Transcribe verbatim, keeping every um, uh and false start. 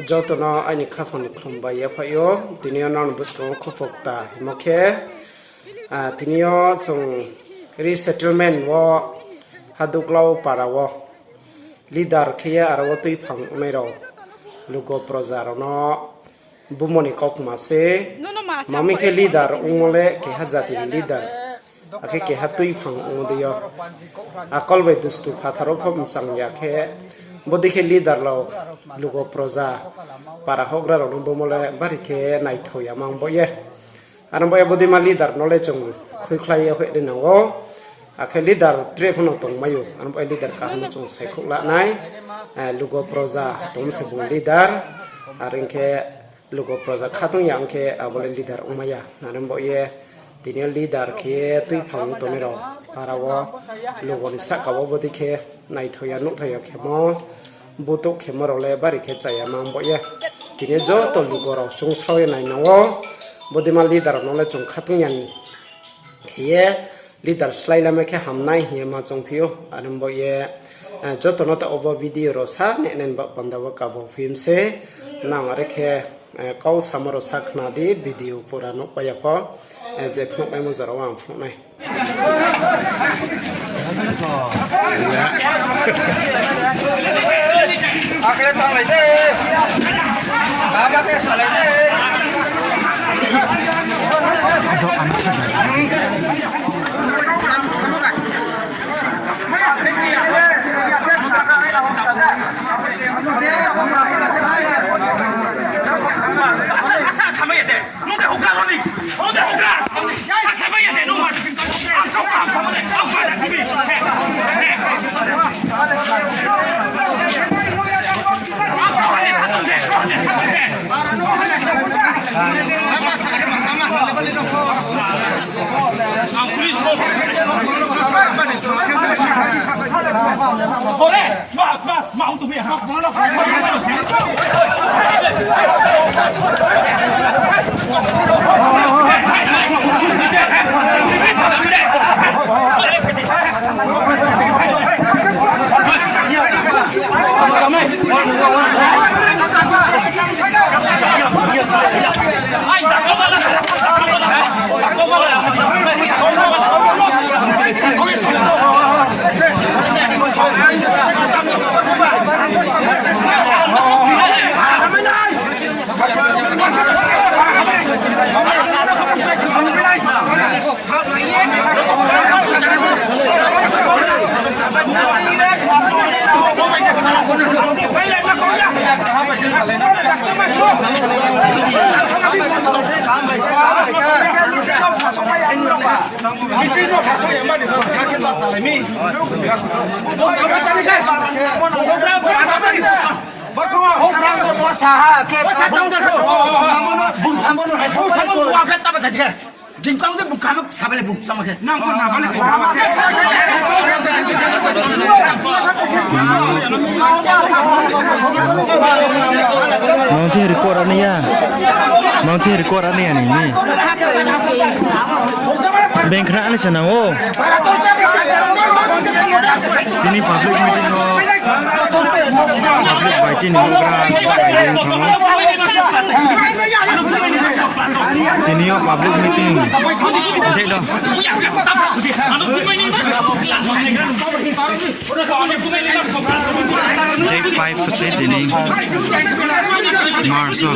Joto no aini khaphang ni khlum bai yaphaih ou. Tini yo nang buskang wo khupokta himo khe, ah, tini yo chung resettlement wo Haduklau para wo leader khe ye aro wo tuiphang ongnai rao lugo proja rao no bumo ni kaukma se. Mami khe leader ongmo le keha jati ni leader. Akhe keha tuiphang ong dei yo. Akol bai dustu phathar wo pho mchang ya khe, bodei khe leader rao lugo proja para houhgra rao no bumo le bari khe naithao ya mang bo ye. Aro bo ye bodei ma leader no le chung khuikhlai ye hoih ri nang ou. Akhe leader tre pho no tongmai ou. Aro bo ye leader kaham no chung saikhouh la nai. Eh, lugo proja tong se bung leader. Are ong khe lugo proja khatung ya ong khe abo le leader ongmai ya. Are bo ye tini yo leader khe ye tuiphang tongnai rao para wo lugo ni sahka wo bodei khe naithao ya nuhthao ya khemo, butouh khemo rao le bari khe chaya mang bo ye. Tini yo joto lugo rao chung srao ye nai nang ou. Bodei ma leader rao no le chung khatung ya khe ye leader slái lamai khe hamnai hing ye ma choungphi ou. Are bo ye, eh, joto no taoh wo bo video rao sa nai nai ba panda wo kabo phi mi se. Nang are khe, eh, kau samo rao sa khna di, video pura nuhpai ya pho, eh, je phnuh maimo jora wo ang phnuh nai. Mang the record ani ya. Mang the record ani ya ni mi. Bengkhra ani se nang ou. Tini public meeting wo public bai chini houhgra bai ong thanng ou. Tini yo public meeting. Date do. Date five se tini. March o.